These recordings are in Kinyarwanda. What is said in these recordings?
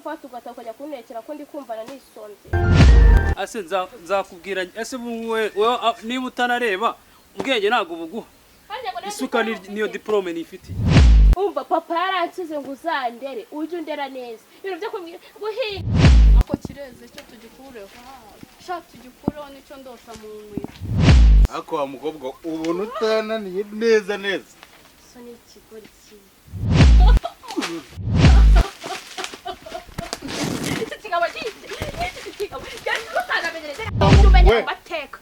Ufata ugataha ukajya kuntekera ko ndi kumvana nisonze. Ase nzakubwira ese wowe niba utanareba ubwenge ntabwo buguha isuka niyo diplome nifitiye. Umva, papa yaransize ngo uzandere, ujye undera neza, ibintu byo guhinga. Ako kireze cyo tugikureho, sha, tugikureho, nicyo ndota mu nkwi. Ariko wa mukobwa, ubona utananiye neza neza. So ni ikigori kibi. Iki kigabo iki kigabo cyari kutanamenyereye umenya We. mu mateka.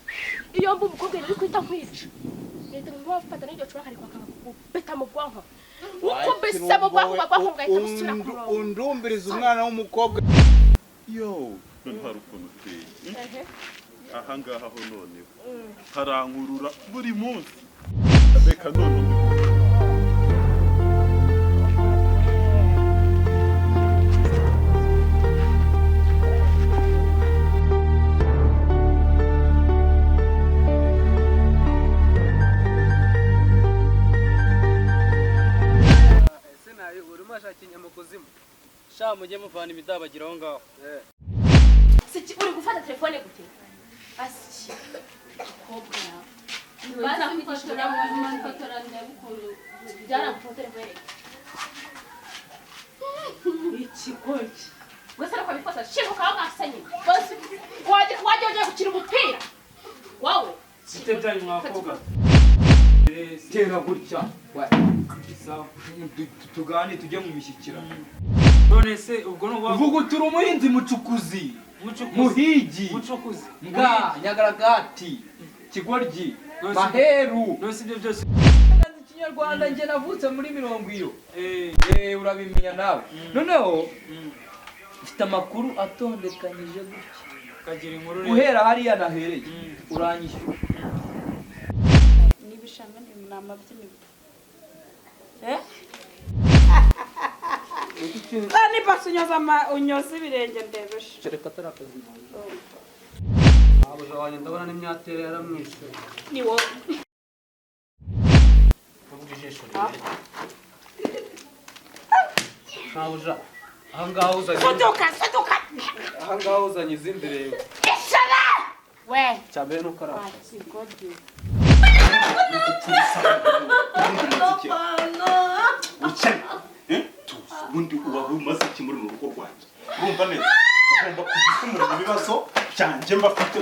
Iyo mba umukobwa rero kwita nkwica, leta nkufata n'iryo cuba karikwa akakubeta mu bwonko, ukubise mu bwonko, bwonko bugahita busubira ku murongo. Undumbiriza umwana w'umukobwa yo. None hari ukuntu uteye ahangaha ho, noneho harankurura buri munsi. Reka none. Ese nayo urimo ashaka inyama kuzimu? Sha, mujye muvana imidabagiro aho ngaho. Siki uri gufata telefone gute? Asiki mukobwa yawe. Basi mfotora, mfotora ndebe ukuntu. Byaramufotere nkwereke ikigoryi. Gusa ariko bifata shibuka aho mwasenye bose, wajya ugiye gukina umupira wowe. Bite byanyu mwakobwa? Tera gutya. Sawa. Tugane tujye mu mishyikirano. None se ubwo ni ukuvuga Uvuga uti uri umuhinzi mucukuzi. Mucukuzi. Muhigi. Mucukuzi. Mbwa nyagaragati kigoryi. None Maheru. None se ibyo byose? Ikinyarwanda, njye navutse muri mirongo iyo. Urabimenya nawe. Noneho mfite amakuru atondekanyije gutya. Kagira inkuru rero. Guhera hariya nahereye, uranyishyura. N'ibishanga ni amabyi. Ni basi unyoza unyoza ibirenge ndebeshe. Reka atari akazi. Abuja wanjye ndabona n'imyatere yaramwishe. Ni wowe. Kuvuga ijisho rirerire. Mabuja, ahangaha uzanye Suduka, suduka. Ahangaha uzanye izindi rero. We. Cyambere nuko ari aho. Ikigoryi. Ukene tuzi ubundi uba umaze iki muri uru rugo rwanjye? Urumva neza, ugomba kujya ukemura ibibazo byanjye mba mfite.